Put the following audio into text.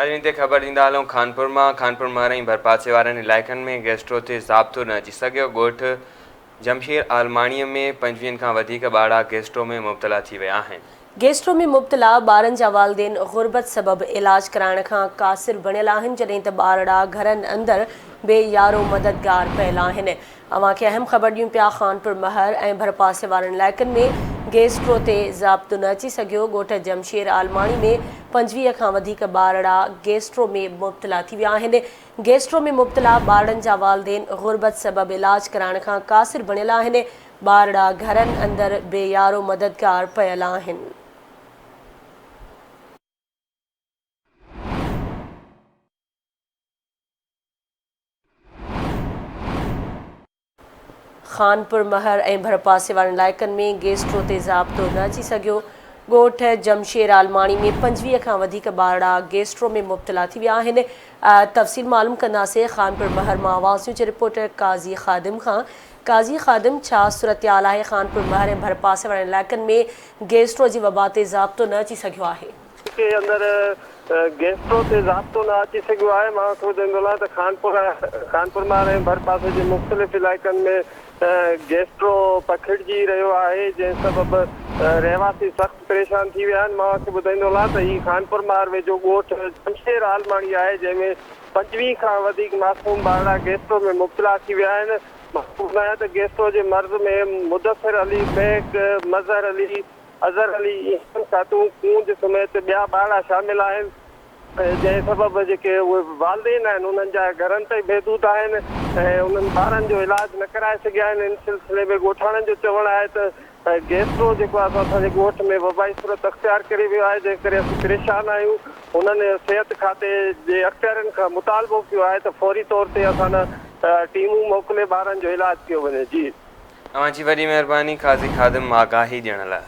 ناظرين هتي خبر ڏيندا هلون خانپور مان خانپور مهر ۽ ڀرپاسي وارن علائقن ۾ گيسٽرو تي ضابطو نه اچي سگهيو ڳوٺ جمشير عالماڻي ۾ پنجويهن کان وڌيڪ ٻارڙا گيسٽرو ۾ مبتلا ٿي ويا آهن. گيسٽرو ۾ مبتلا ٻارن جا والدين غربت سبب علاج ڪرائڻ کان قاصر بڻيل آهن جڏهن ته ٻارڙا گهرن اندر بي يارو مددگار پيل آهن اوهان کي اهم خبر ڏيون پيا خانپور مهر ۽ ڀرپاسي وارن علائقن ۾ گيسٽرو تي ضابطو نه اچي سگهيو، ڳوٺ جمشير عالماڻي ۾ 25 کان وڌيڪ ٻارڙا گيسٽرو ۾ مبتلا ٿي ويا آهن، گيسٽرو ۾ مبتلا ٻارڙن جا والدين غربت سبب علاج ڪرائڻ کان قاصر بڻيل آهن، ٻارڙا گهرن اندر بي يارو مددگار پيل آهن. خانپور مهر ۽ ڀرپاسي وارن علائقن ۾ گيسٽرو تي ضابطو نه اچي سگهيو، ڳوٺ جمشير عالماڻي ۾ 25 کان وڌيڪ ٻارڙا گيسٽرو ۾ مبتلا ٿي ويا آهن، تفصيل معلوم ڪنداسين خانپور مهر مان آواز نيوز جي رپورٽر قاضي خادم کان، قاضي خادم ڇا صورتحال آهي خانپور مهر ۽ ڀرپاسي وارن علائقن ۾ گيسٽرو جي وبا تي ضابطو نه اچي سگهيو آهي. کي اندر گيسٽرو تي ضابطو نه اچي سگهيو آهي، مان ٿو چوندو هلان ته خانپور خانپورمار ۽ ڀرپاسي جي مختلف علائقن ۾ گيسٽرو پکڙجي رهيو آهي، جنهن سبب رهواسي سخت پريشان ٿي ويا آهن، مان کي ٻڌائيندو هلان ته هي خانپورمار ويجهو ڳوٺ جمشير عالماڻي آهي، جنهن ۾ 25 کان وڌيڪ معصوم ٻارڙا گيسٽرو ۾ مبتلا ٿي ويا آهن، مان ٻڌايان ته گيسٽرو جي مرض ۾ مدثر علي ميڪ، مظهر علي، اظهر علي، ايمان خاتون، ڪونج سميت ٻيا ٻارڙا شامل آهن، جنهن سبب جيڪي اهي والدين آهن انهن جا گهرن تائين محدود آهن ۽ انهن ٻارن جو علاج نه ڪرائي سگهيا آهن، ان سلسلي ۾ ڳوٺاڻن جو چوڻ آهي ته گيسٽرو جيڪو آهي سو اسان جي ڳوٺ ۾ وبائي صورت اختيار ڪري ويو آهي، جنهن ڪري اسين پريشان آهيون، هنن صحت کاتي جي اختيارين کان مطالبو ڪيو آهي ته فوري طور تي اسان ڏانهن ٽيمون موڪلي ٻارن جو علاج ڪيو وڃي جي. اوهان جي وڏي مهرباني قاضي خادم آگاهي ڏيڻ لاء.